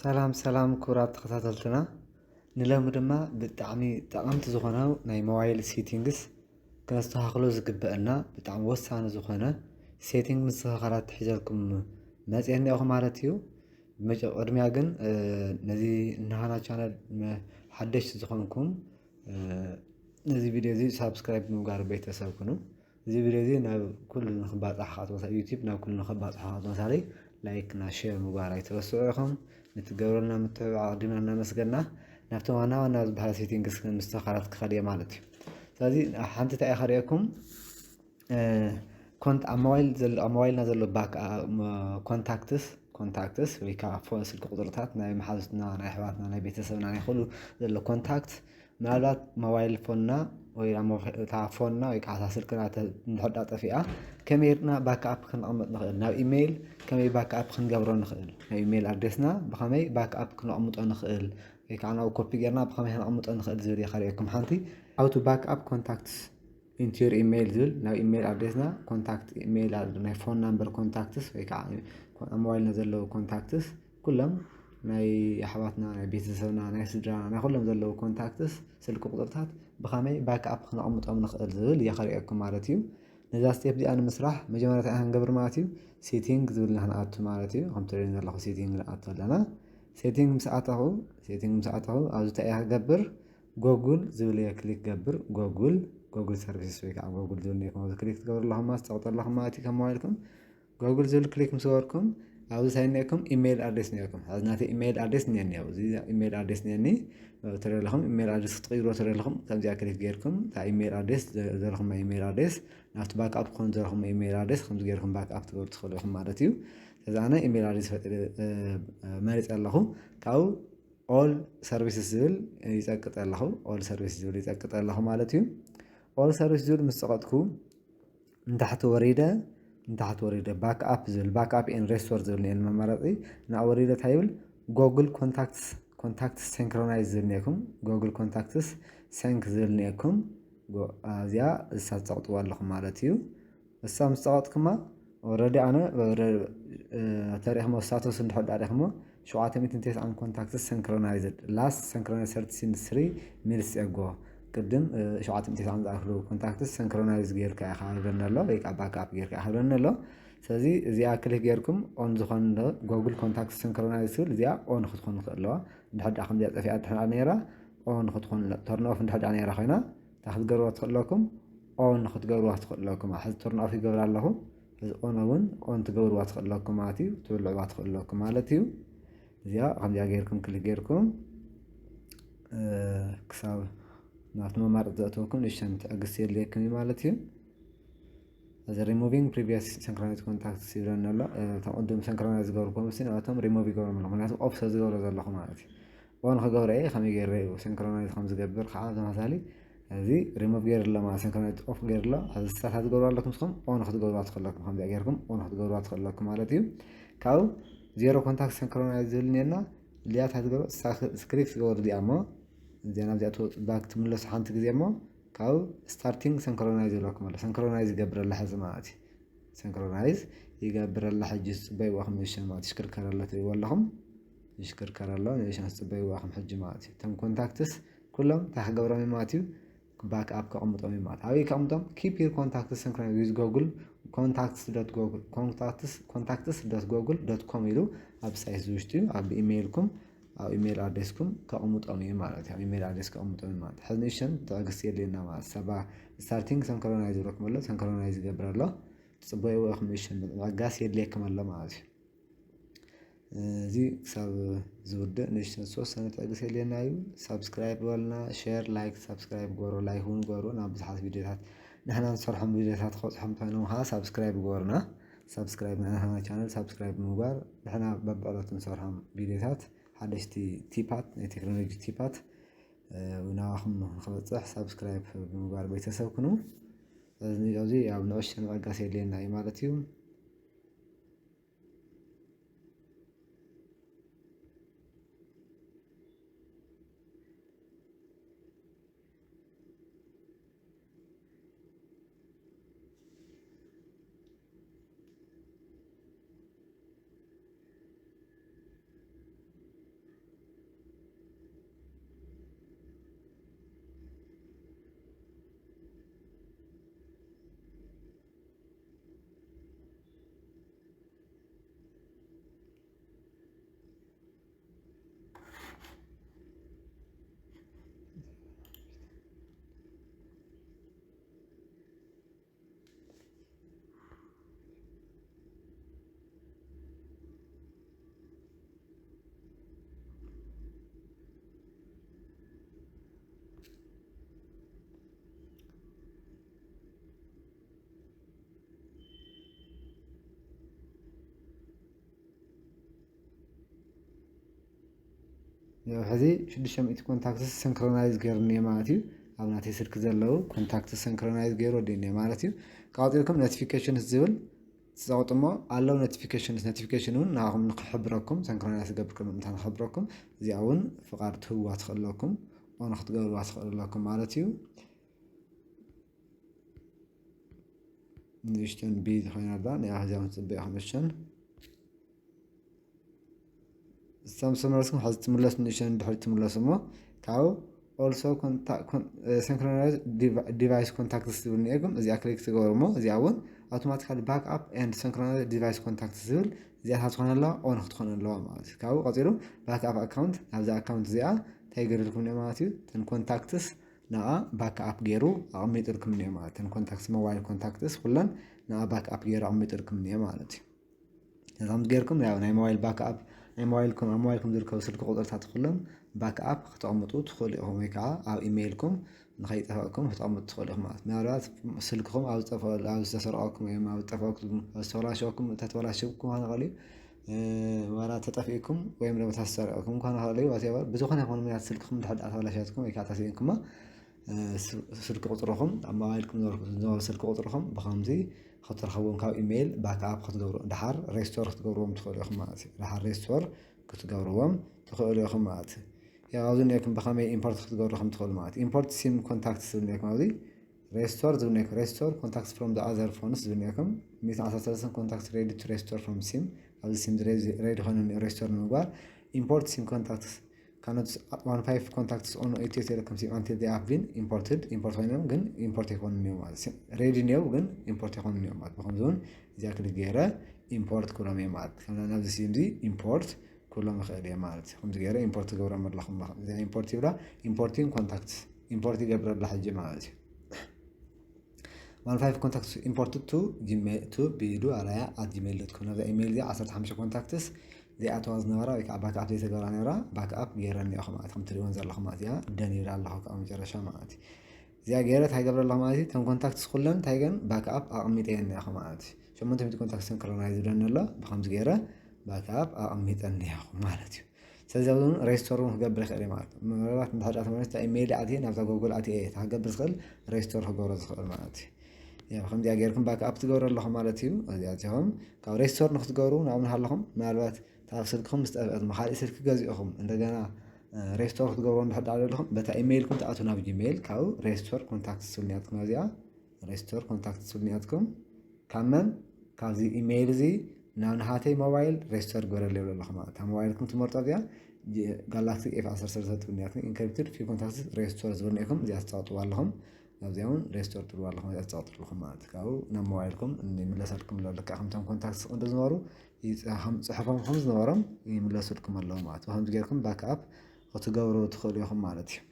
ሰላም ሰላም ክቡራት ተኸታተልትና፣ ንሎሚ ድማ ብጣዕሚ ጠቐምቲ ዝኾነ ናይ ሞባይል ሴቲንግስ ክነስተኻኽሎ ዝግበአና ብጣዕሚ ወሳኒ ዝኾነ ሴቲንግ ምዝኽኻራት ሒዘልኩም መፅአ እኒአኹ ማለት እዩ። መጀ-፣ ቅድሚያ ግን፣ እ፣ ነዚ ናህና ቻነል መ-፣ ሓደሽቲ ዝኾንኩም፣ እ፣ ነዚ ቪድዮ እዚ ሳብስክራይብ ብምግባር ቤተሰብ ኩኑ። እዚ ቪድዮ እዚ ናብ ኩሉ ንኽባፃሕ ከዓ ተመሳ-፣ ዩቲዩብ ናብ ኩሉ ንኽባፅሖ ከዓ ተመሳሳሊ ላይክ እና ሼር ምግባር ኣይትረስዑ ኢኹም። ንትገብረልና ምትብባዕ ኣቐዲምና እናመስገና ናብቶም ዋና ዋና ዝበሃሉ ሴቲንግስ ምስትኽኻላት ክኸድ እየ ማለት እዩ። ስለዚ ሓንቲ እንታይ እየ ከርእየኩም፣ እ፣ ኮንት-፣ ኣብ ሞባይል ዘሎ፣ ኣብ ሞባይልና ዘሎ ባክ፣ እ፣ ኮንታክትስ፣ ኮንታክትስ ወይ ከዓ ፎን፣ ስልኪ ቁፅርታት ናይ መሓዙትና፣ ናይ ኣሕዋትና፣ ናይ ቤተሰብና፣ ናይ ኩሉ ዘሎ ኮንታክት፣ ምናልባት ሞባይል ፎንና ወይ ኣብ ሞባ-፣ እታ ፎንና ወይ ከዓ እታ ስልክና ተ-፣ እንድሕር ዳ ጠፊኣ፣ ከመይ ጌርና ባክኣፕ ክንቐምጥ ንኽእል? ናብ ኢሜይል ከመይ ባክኣፕ ክንገብሮ ንኽእል? ናብ ኢሜይል ኣድሬስና ብኸመይ ባክኣፕ ክነቕምጦ ንኽእል? ወይ ከዓ ናብኡ ኮፒ ጌርና ብኸመይ ክነቕምጦ ንኽእል ዝብል እየ ከርእየኩም። ሓንቲ፣ how to backup contacts into your email ዝብል፣ ናብ ኢሜይል ኣድሬስና ኮንታክት ኢሜይል ኣድ-፣ ናይ ፎን ናምበር ኮንታክትስ ወይ ከዓ ኣብ ሞባይልና ዘለዉ ኮንታክትስ ኩሎም ናይ ኣሕዋትና፣ ናይ ቤተሰብና፣ ናይ ስድራና፣ ናይ ኩሎም ዘለዉ ኮንታክትስ፣ ስልኪ ቁፅርታት ብኸመይ ባክኣፕ ክነቕምጦም ንኽእል ዝብል እየ ከርእየኩም ማለት እዩ። ነዛ ስቴፕ እዚኣ ንምስራሕ መጀመርታ እንታይ ክንገብር ማለት እዩ? ሴቲንግ ዝብል ኢና ክንኣቱ ማለት እዩ። ከም ትርእዩ ዘለኹ ሴቲንግ ንኣቱ ኣለና። ሴቲንግ ምስ ኣተኹ፣ ሴቲንግ ምስ ኣተኹ ኣብዚ እንታይ እየ ክገብር? ጎጉል ዝብል እየ ክሊክ ገብር። ጎጉል፣ ጎጉል ሰርቪስስ ወይ ከዓ ጎጉል ዝብል እየ ክሊክ ትገብሩ ኣለኹም ማለት፣ ትፀቕጡ ኣለኹም ማለት እዩ። ከም ሞባይልኩም ጎጉል ዝብል ክሊክ ምስ ገበርኩም ኣብዚ እንታይ እኒአኩም? ኢሜይል ኣድሬስ እኒአኩም። ኣብዚ ናተይ ኢሜይል ኣድሬስ እኒአኒ እዩ። እዚ ኢሜይል ኣድሬስ እኒአኒ። ትሪኡ ኣለኹም፣ ኢሜይል ኣድሬስ ክትቕይርዎ ትሪኡ ኣለኹም። ከምዚኣ ክሊክ ጌርኩም እታ ኢሜይል ኣድሬስ ዘ-፣ ዘለኹም ኢሜይል ኣድሬስ ናብቲ ባክኣፕ ክኾን ዘለኹም ኢሜይል ኣድሬስ ከምዚ ጌርኩም ባክኣፕ ትገብሩ ትኽእሉ ኢኹም ማለት እዩ። ስለዚ ኣነ ኢሜይል ኣድሬስ ፈጢረ፣ እ፣ እ፣ መሪፀ ኣለኹ። ካብኡ ኦል ሰርቪስስ ዝብል ይፀቅጠ ኣለኹ። ኦል ሰርቪስ ዝብል ይፀቅጠ ኣለኹ ማለት እዩ። ኦል ሰርቪስ ዝብል ምስ ፀቐጥኩ ንታሕቲ ወሪደ፣ ንታሕቲ ወሪደ ባክኣፕ ዝብል፣ ባክኣፕ ኤን ሬስቶር ዝብል እኒአኒ መመረፂ። ንኣ ወሪደ እንታይ ይብል? ጎግል ኮንታክትስ፣ ኮንታክትስ ሲንክሮናይዝ ዝብል እኒአኩም። ጎግል ኮንታክትስ ሲንክ ዝብል እኒአኩም። ጎ-፣ እዚኣ እሳ ትፀቕጥዋ ኣለኹም ማለት እዩ። እሳ ምስ ፀቐጥኩማ፣ ኦልሬዲ ኣነ፣ ኦልሬዲ፣ እ፣ ተሪእኹሞ፣ ስታተስ እንድሕር ዳኣ ሪእኹሞ፣ ሸውዓተ ሚእትን ተስዓን ኮንታክትስ ሲንክሮናይዝድ፣ ላስት ሲንክሮናይዝ ሰርቲ ስሪ ሚኒትስ ኤጎ። ቅድም፣ እ፣ ሸውዓተ ሚእትን ተስዓን ዝኣኽሉ ኮንታክትስ ሲንክሮናይዝ ጌርካ ኢኻ ይብለኒ ኣሎ፣ ወይ ከዓ ባክኣፕ ጌርካ ኢኻ ይብለኒ ኣሎ። ስለዚ እዚኣ ክሊክ ጌርኩም ኦን ዝኾን ዶ-፣ ጎግል ኮንታክትስ ሲንክሮናይዝ ትብል እዚኣ ኦን ክትኮን ትኽእል ኣለዋ። እንድሕር ዳኣ ከምዚኣ ጠፊኣ እንድሕር ነይራ፣ ኦን ክትኮን፣ ተርን ኦፍ እንድሕር ዳኣ ነይራ ኮይና፣ እንታይ ክትገብርዋ ትኽእሉ ኣለኩም? ኦን ክትገብርዋ ትኽእሉ ኣለኩም። ሕዚ ተርን ኦፍ ይገብር ኣለኹ። ሕዚ ኦን እውን ኦን ትገብርዋ ትኽእሉ ኣለኩም ማለት እዩ። ትብልዕዋ ትኽእሉ ኣለኩም ማለት እዩ። እዚኣ ከምዚኣ ጌርኩም ክሊክ ጌርኩም፣ እ፣ ክሳብ ናብቲ መማረፂ ዘእትወኩም ንእሽተን ትዕግስቲ የድልየኩም እዩ ማለት እዩ። እዚ ሪሙቪንግ ፕሪቪየስ ሲንክሮናይዝ ኮንታክትስ ይብለኒ ኣሎ። እ፣ እቶም ቅድም ሲንክሮናይዝ ዝገብርኩም ሲ ንኣቶም ሪሙቭ ይገብሮም ኣለኹ። ምክንያቱ ኦፍ ስለ ዝገብሮ ዘለኹ ማለት እዩ። ኦን ክገብሮ እየ፣ ከመይ ገይረ እዩ ሲንክሮናይዝ ከም ዝገብር ከዓ ተመሳሳሊ። እዚ ሪሙቭ ገይሩ ኣሎ ማለት፣ ሲንክሮናይዝ ኦፍ ገይሩ ኣሎ። ሕዚ ስታታ ዝገብሩ ኣለኩም ንስኹም ኦን ክትገብሩዋ ትኽእሉ ኣለኩም። ከምዚኣ ጌርኩም ኦን ክትገብሩዋ ትኽእሉ ኣለኩም ማለት እዩ። ካብኡ ዜሮ ኮንታክት ሲንክሮናይዝ ዝብል እኒአና፣ እዚኣ እንታይ ትገብሩ? ስክሪፕት ዝገበሩ እዚኣ እሞ፣ እዚኣ ናብዚኣ ትወፁ ባክ ትምለሱ ሓንቲ ግዜ እሞ፣ ካብኡ ስታርቲንግ ሲንክሮናይዝ ይብለኩም ኣሎ። ሲንክሮናይዝ ይገብር ኣላ ሕዚ ማለት እዩ። ሲንክሮናይዝ ይገብር ኣላ። ሕጂ ዝፅበይዋ ከም ንእሽተን ማለት ይሽክርከር ኣሎ ትሪእዎ ኣለኹም። ይሽክርከር ኣሎ፣ ንእሽተን ዝፅበይዋ ከም ሕጂ ማለት እዩ። እቶም ኮንታክትስ ኩሎም እንታይ ክገብሮም እዩ ማለት እዩ? ባክ ኣፕ ከቕምጦም እዩ ማለት። ኣበይ ከቕምጦም? Keep your contacts synchronized with Google contacts dot google contacts contacts dot google dot com ኢሉ ኣብ ሳይት ዝውሽጡ እዩ። ኣብ ኢሜይልኩም፣ ኣብ ኢሜይል ኣድሬስኩም ከቕምጦም እዩ ማለት እዩ። ኣብ ኢሜይል ኣድሬስ ከቕምጦም እዩ ማለት። ሕዚ ንእሽተን ትዕግስቲ የድልየና ማለት። ሰባ ስታርቲንግ ሰንክሮናይዝ ይብለኩም ኣሎ፣ ሰንክሮናይዝ ይገብር ኣሎ። ትፅበይዎ ኢኹም ንእሽተን ምዕጋስ የድልየኩም ኣሎ ማለት እዩ። እዚ ክሳብ ዝውድእ ንእሽተን ዝተወሰነ ትዕግስቲ የድልየና እዩ። ሳብስክራይብ በሉና፣ ሼር፣ ላይክ፣ ሳብስክራይብ ግበሩ፣ ላይክ እውን ግበሩ። ናብ ብዙሓት ቪድዮታት ንሕና ንሰርሖም ቪድዮታት ክበፅሖም እንተኾይኖም ከዓ ሳብስክራይብ ግበሩና። ሳብስክራይብ ንሕና ቻነል ሳብስክራይብ ብምግባር ንሕና በብዕለቱ ንሰርሖም ቪድዮታት ሓደሽቲ ቲፓት፣ ናይ ቴክኖሎጂ ቲፓት፣ እ፣ ናባኹም ንክበፅሕ ሳብስክራይብ ብምግባር ቤተሰብ ኩኑ። እዚ፣ እዚ ኣብ ንእሽተን ምዕጋስ የድልየና እዩ ማለት እዩ። ሕዚ ሽዱሽተ ሚእቲ contacts synchronize ገይሩኒ ማለት እዩ። ኣብ ናተይ ስልኪ ዘለዉ contacts synchronize ገይሩ ወዲእኒ ማለት እዩ። ቀፂልኩም notifications ዝብል ትፀቕጥሞ ኣለዉ notifications። Notification እውን ንዓኹም ንክሕብረኩም፣ synchronize ዝገብር ከም ምእንታ ንክሕብረኩም እዚኣ እውን ፍቓድ ትህብዋ ትኽእሉ ኣለኩም፣ on ክትገብርዋ ትኽእሉ ኣለኩም ማለት እዩ። ንእሽተን ቢ ዝኾይና ዳ ንያ ህዚያ ምፅበያ ንእሽተን ሰምሰመርስኩም ሓዚ ትምለስ ንእሽተን ድሕሪ ትምለሱ እሞ ካብ also synchronize device contacts ዝብል እኒኤኩም እዚኣ ክሊክ ትገብሩ እሞ እዚኣ እውን automatically backup and synchronize device contacts ዝብል እዚኣታት ትኾነ ኣለዋ on ክትኾነ ኣለዋ ማለት እዩ። ካብኡ ቀፂሉ backup account ናብዚ ኣካውንት እዚኣ እንታይ ገይርልኩም እኒኦ ማለት እዩ። እተን contacts ንዓ backup ገይሩ ኣቐሚጥልኩም እኒኦ ማለት እተን contacts mobile contacts ኩለን ንዓ backup ገይሩ ኣቐሚጥልኩም እኒኦ ማለት እዩ። ነዚ ከምዚ ጌርኩም ያው ናይ ሞባይል backup ናይ ሞባይልኩም ኣብ ሞባይልኩም ዝርከቡ ስልኪ ቁፅርታት ኩሎም backup ክተቕምጡ ትኽእሉ ኢኹም ወይ ከዓ ኣብ ኢሜይልኩም ንኸይጠፋእኩም ክተቕምጡ ትኽእሉ ኢኹም ማለት ምናልባት ስልክኹም ኣብ ዝተሰረቀኩም ወይ ኣብ ዝጠፋእኩም ኣብ ዝተበላሸወኩም ተተበላሸኩም ክኾን ይኽእል እዩ። ዋላ ተጠፊእኩም ወይም ደግሞ ተሰረቅኩም ክኾን ይኽእል እዩ። ብዝኾነ ይኹን ምክንያት ስልክኹም ድሕር ተበላሸትኩም ወይ ከዓ ተስኢንኩማ ስልኪ ቁፅርኹም ኣብ ሞባይልኩም ዝነበሩ ስልኪ ቁፅርኹም ብከምዚ ክትረኸብዎም ካብ ኢሜይል backup ክትገብሩ ደሓር restore ክትገብርዎም ትኽእሉ ኢኹም ማለት እዩ። ደሓር restore ክትገብርዎም ትኽእሉ ኢኹም ማለት እዩ። ያው ኣብዚ እኒኦኩም ብኸመይ import ክትገብሩ ከም ትኽእሉ ማለት import sim contacts ዝብል እኒኦኩም ኣብዚ restore ዝብል እኒኦኩም restore contacts from the other phones ዝብል እኒኦኩም ሚእትን ዓሰርተ ሰለስተን contacts ready to restore from sim ኣብዚ sim ready ኮይኑ restore ንምግባር import sim contacts cannot one five contacts on ኢትዮ ቴሌኮም sim until they have been imported import ኮይኖም ግን import ኣይኮኑን እዮም ማለት ready እኒኦ ግን import ኣይኮኑን እዮም ማለት ብከምዚ እውን እዚኣ ክሊክ ገይረ import ክብሎም እየ ማለት ከም ናብዚ sim እዚ import ክብሎም ይኽእል እየ ማለት እዩ። ከምዚ ገይረ import ክገብሮም ኣለኹ እዚኣ import ይብላ importing contacts import ይገብር ኣላ ሕጂ ማለት እዩ። One five contacts imported to gmail to ቢዱ ኣራያ at gmail dot com ናብዛ ኢሜይል እዚኣ ዓሰርተ ሓሙሽተ contacts ዘይኣተዋ ዝነበራ ወይ ከዓ backup ዘይተገብራ ነራ backup ገይረ እኒኦኹ ማለት ከም ትሪእወን ዘለኹ ማለት እያ ደን ይብል ኣለኹ ከዓ መጨረሻ ማለት እዩ። እዚኣ ገይረ እንታይ ገብረ ኣለኹ ማለት እዩ። እተን contacts ኩለን እንታይ ገን backup ኣቐሚጠ እየ እኒኦኹ ማለት እዩ። ሸሞንተ ሚእቲ contacts synchronize ዝብለኒ ኣሎ ብከምዚ ገይረ backup ኣቐሚጠ እኒኦኹ ማለት እዩ። ስለዚ ኣብዚ እውን restore እውን ክገብር ይኽእል እዩ ማለት እዩ። ምናልባት እንድሕር ዳኣ ተመለስታ ኢሜይል ኣትየ ናብዛ ጎግል ኣትየ እየ እታ ክገብር ዝኽእል restore ክገብሮ ዝኽእል ማለት እዩ። ከምዚኣ ጌርኩም backup ትገብሩ ኣለኹም ማለት እዩ። እዚኣዚኹም ካብ restore ንክትገብሩ ናብኡ ንሃለኹም ምናልባት ካብ ስልክኹም ምስ ጠፍአት ካልእ ስልኪ ገዚእኹም እንደገና restore ክትገብሩ እንድሕር ዳኣ ዘለኹም በታ ኢሜይልኩም ትኣትዉ ናብ ጂሜይል ካብኡ restore contacts ትብሉ እኒኣትኩም ኣብዚኣ restore contacts ትብሉ እኒኣትኩም ካብ መን ካብዚ ኢሜይል እዚ ናብ ናሃተይ ሞባይል restore ግበረለይ ይብሎ ኣለኹ ማለት እታ ሞባይልኩም ትመርጦ እዚኣ ጋላክሲ ኤፍ ዓሰርተ ሰለስተ ትብል እኒኣትኩም encrypted few contacts restore ዝብል እኒኦኩም እዚኣ ትፃወጥዋ ኣለኹም ናብዚኣ እውን restore ትብልዋ ኣለኹም እዚኣ ትፃወጥልኩም ማለት ካብኡ ናብ ሞባይልኩም ይምለሰልኩም ኣሎ ልክዕ ከምቶም contacts ቅድም ዝነበሩ ከም ፅሑፎም ከም ዝነበሮም ይምለሱልኩም ኣለዉ ማለት ብከምዚ ጌርኩም backup ክትገብሩ ትኽእሉ ኢኹም ማለት እዩ።